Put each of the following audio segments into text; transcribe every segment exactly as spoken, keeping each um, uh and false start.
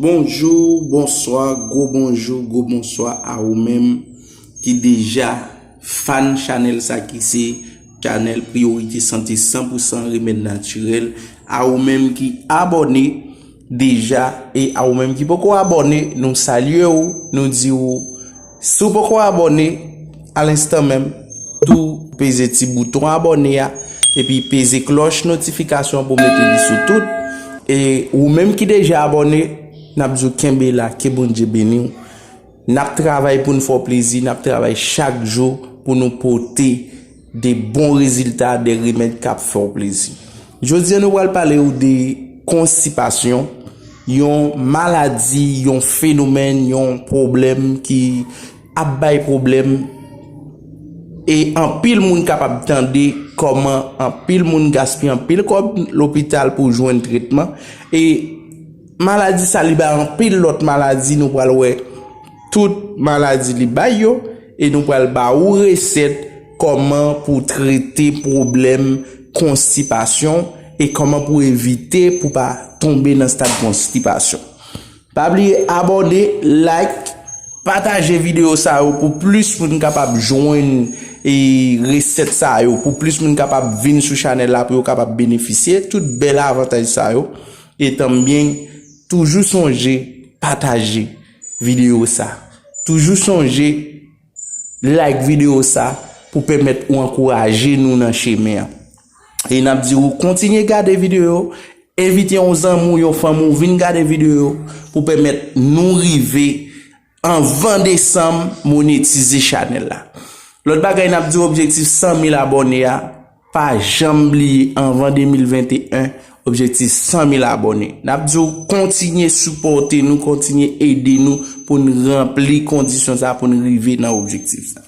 Bonjou, bonswa, gwo bonjou, gwo bonswa a ou menm ki deja fan chanèl sa ki se chanèl Priyorite Sante san pou san remèd natirèl, a ou menm ki abòne deja e a ou menm ki poko abòne, nou salye w, nou di w, si w poko abòne, alenstan menm, tou peze ti bouton abòne a, epi peze klòch notifikasyon pou mete li sou tout. E ou menm ki deja abòne, n ap di w kenbe la, ke Bondye beni w. N ap travay pou n fè w plezi, n ap travay chak jou pou nou pote de bon rezilta, de remèd k ap fè w plezi. Jodi a, nou pral pale w de konstipasyon, yon maladi, yon fenomèn, yon pwoblèm ki ap bay pwoblèm. E anpil moun kapab tande kòman anpil moun gaspiye anpil kòb lopital pou jwenn tretman. E maladi sa li bay anpil lòt maladi, nou pral wè tout maladi li bay yo. E nou pral ba ou resèt kòman pou trete pwoblèm konstipasyon e kòman pou evite pou pa tonbe nan stad konstipasyon. Pa bliye abòne, like, pataje videyo sa yo pou plis moun kapab jwenn e resèt sa yo, pou plis moun kapab vin sou chanèl la pou yo kapab benefisye tout bèl avantaj sa yo. E tanbyen, toujou sonje pataje videyo sa. Toujou sonje like videyo sa pou pèmèt ou ankouraje nou nan chemen an. E n ap di ou kontinye gade videyo yo, envite yon zanmi w, yon fanmi w vin gade videyo yo pou pèmèt nou rive anvan desanm monetize chanèl la. Lòt bagay n ap di w, objektif san mil abòne a, pa janm bliye anvan de mil venteyen, objektif san mil abòne. N ap di w kontinye sipòte nou, kontinye ede nou pou n ranpli kondisyon sa, pou n rive nan objektif sa.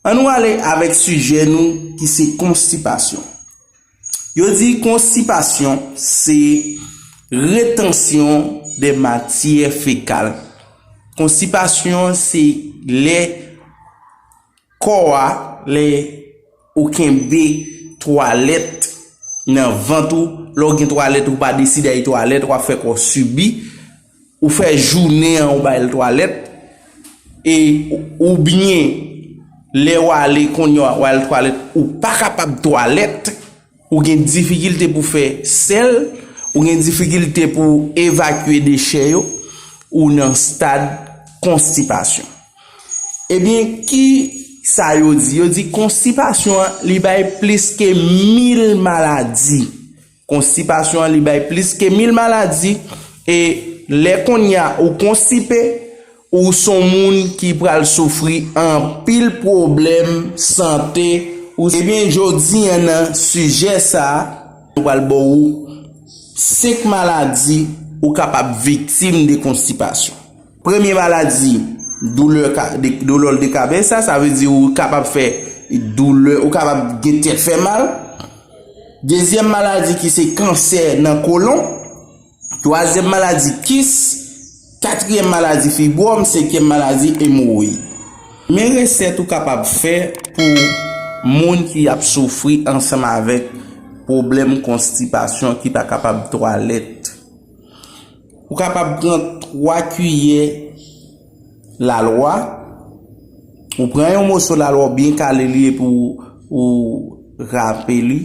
Ann nou ale avèk sijè nou ki se konstipasyon. Yo di konstipasyon se retansyon de matyè fekal. Konstipasyon se lè kò a, lè ou kenbe twalèt nan vant ou, lè w gen twalèt ou pa deside al twalèt, w ap fè kò w sibi, ou fè jounen an ou pa al twalèt, e oubyen lè w ale kounye a w al twalèt, ou pa kapab twalèt, ou gen difikilte pou fè sèl, ou gen difikilte pou evakye dechè yo, ou nan stad konstipasyon. Ebyen, ki sa yo di? Yo di konstipasyon an, li bay plis ke mil maladi. Konstipasyon an, li bay plis ke mil maladi. E lè kounye a ou konstipe, ou s on moun ki pral soufri anpil pwoblèm sante. Ou, ebyen, jodi a nan sijè sa a, nou pral ba ou senk maladi ou kapab viktim de konstipasyon. Premye maladi, doulè ka, de, doulè de kabès, sa, sa vle di ou kapab fè doulè, ou kapab gen tèt fè mal. Dezyèm maladi ki se kansè nan kolon. Twazyèm maladi, kis. Katriyèm maladi, fibwòm. Senkyèm maladi, emowoyid. Men resèt ou kapab fè pou moun ki ap soufri ansanm avèk pwoblèm konstipasyon, ki pa kapab twalèt. Ou kapab pran twa kiyè lalwa. Ou pran yon moso lalwa, ou byen kale li epi ou, ou rape li.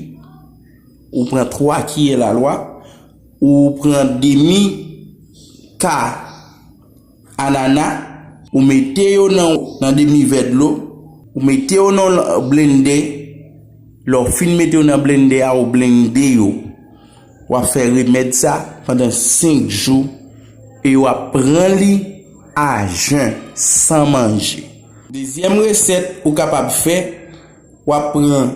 Ou pran twa kiyè lalwa. Ou pran demi ka anana, ou mete yo nan, nan demi vè dlo, ou mete yo nan blendè. Lè w fin mete yo nan blendè a, ou blende yo. W ap fè remèd sa pandan senk jou e w ap pran li a jen, san manje. Dezyèm resèt ou kapab fè, w ap pran,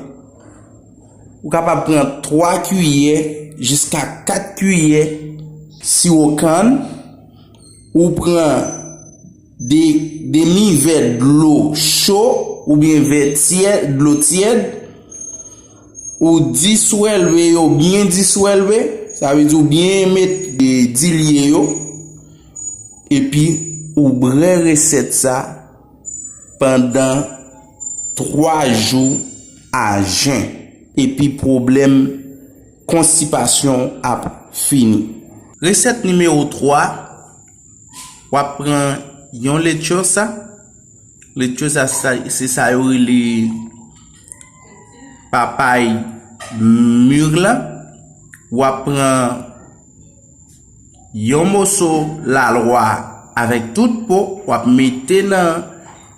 ou kapab pran twa kiyè jiska kat kiyè siwo kann, ou pran de, demi vè dlo cho oubyen vè tyè, dlo tyèd, ou diswèlve yo byen diswèlve, sa vle di ou byen met, e, dilye yo, epi ou bwè resèt sa pandan twa jou a jen, epi pwoblèm konstipasyon ap fini. Resèt nimewo twa, W ap pran yon lechosa. Lechosa, sa, se sa yo rele papay mir la. W ap pran yon moso lalwa avèk tout po, w ap mete nan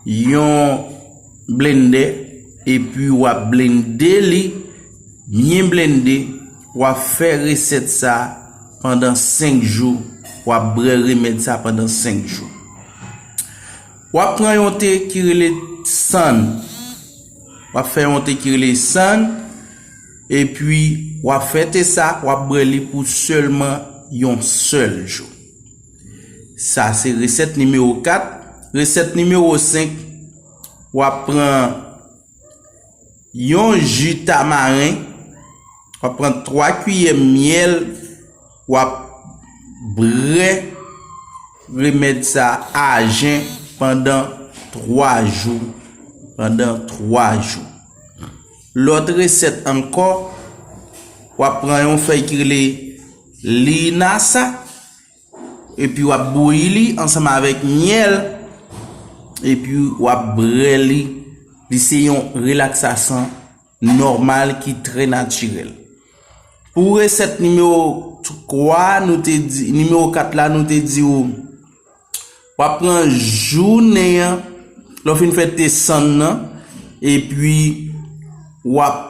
yon blendè, epi w ap blende li, byen blende. W ap fè resèt sa pandan senk jou, w ap bwè remèd sa pandan senk jou. W ap pran yon te ki rele sann. W ap fè yon te ki rele sann, epi w ap fè te sa, w ap bwè li pou sèlman yon sèl jou. Sa se resèt nimewo kat. Resèt nimewo senk, w ap pran yon ji tamaren, w ap pran twa kiyè myèl, w ap bwè remèd sa ajen pandan twa jou, pandan twa jou. Lòt resèt ankò, w ap pran yon fèy ki rele linasa, epi w ap bouyi li ansanm avèk myèl, epi w ap bwè li. Li se yon relaksasyon nòmal ki trè natirèl. Pou resèt nimewo twa, nou te di, nimewo kat la, nou te di w, w ap pran jounen an, lè w fin fè te sann nan, epi w ap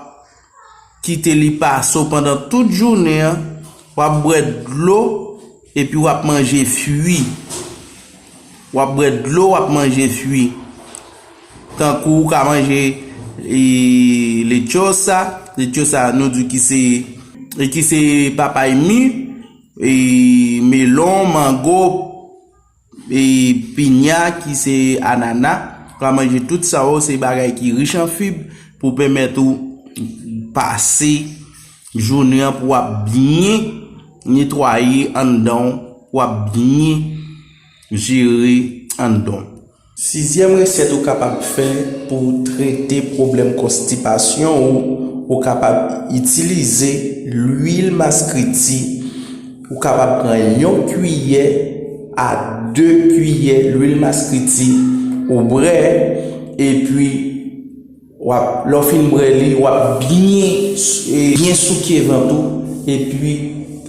kite li pase w pandan tout jounen an, w ap bwè dlo, epi w ap manje fwi. W ap bwè dlo, w ap manje fwi. Tankou w ka manje, e, lechosa, lechosa nou di ki se, e, ki se papay mi, e, melon, mango, e, pinya ki se anana. Ou ka manje tout sa yo, se bagay ki rich an fib pou pèmèt ou pase jounen an, pou w ap byen netwaye anndan w, pou w ap byen jere anndan w. Sizyèm resèt ou kapab fè pou trete pwoblèm konstipasyon ou, ou kapab itilize lwil maskriti. Ou kapab pran yon kiyè a de kiyè lwil maskriti, ou bwè, epi w ap, lè w fin bwè li, w ap byen, e, byen souke vant ou, epi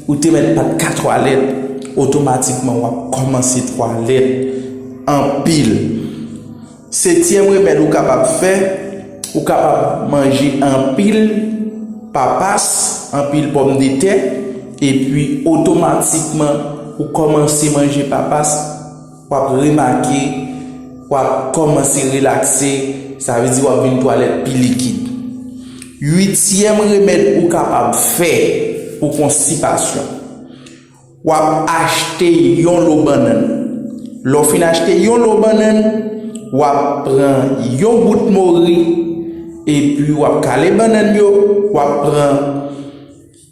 ou te mèt pa t ka twalèt, otomatikman w ap kòmanse twalèt anpil. Setyèm remèd ou kapab fè, ou kapab manje anpil papas, anpil pòmdetè, epi otomatikman ou kòmanse manje papas, w ap remake, w ap kòmanse relakse, sa vle di w ap vin twalèt pi likid. Uityèm remèd ou kapab fè pou konstipasyon, w ap achte yon lo bannann. Lè w fin achte yon lo bannann, w ap pran yon bout mori, epi w ap kale bannann yo, w ap pran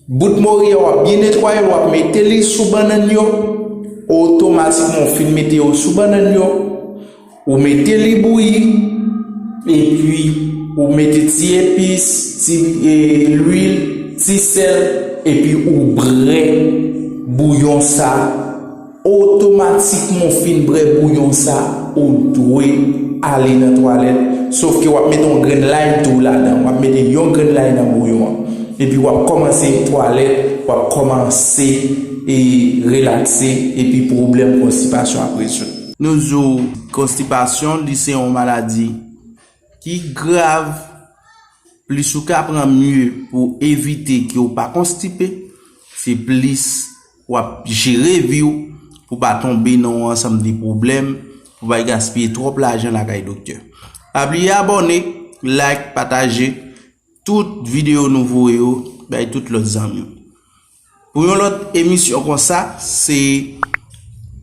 bout mori a, w ap byen netwaye l, w ap mete li sou bannann yo. Otomatikman, w fin mete yo sou bannann yo, ou mete li bouyi, epi ou mete ti epis, ti, e, lwil, ti sèl, epi ou bwè bouyon sa. Otomatikman, w fin bwè bouyon sa, ou dwe ale nan twalèt. Sof ke w ap mete yon grenn lay tou ladan. W ap mete yon grenn lay nan bouyon an. Epi w ap kòmanse twalèt, w ap kòmanse, e, relakse, epi pwoblèm konstipasyon ap rezoud. Nou di w, konstipasyon, li se yon maladi ki grav. Plis ou ka pran mye pou evite ke w pa konstipe, se plis w ap jere vi w pou pa tonbe nan yon ansanm de pwoblèm, pou pa gaspiye twòp lajan lakay doktè. Pa bliye abòne, like, pataje tout videyo nou voye yo bay tout lòt zanmi w. Pou yon lòt emisyon konsa, se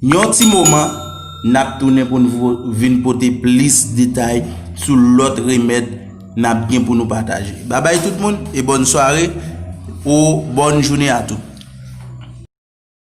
yon ti moman, n ap tounen pou n vo-, vin pote plis detay sou lòt remèd n ap gen pou nou pataje. Babay tout moun e bòn sware ou bòn jounen a tout.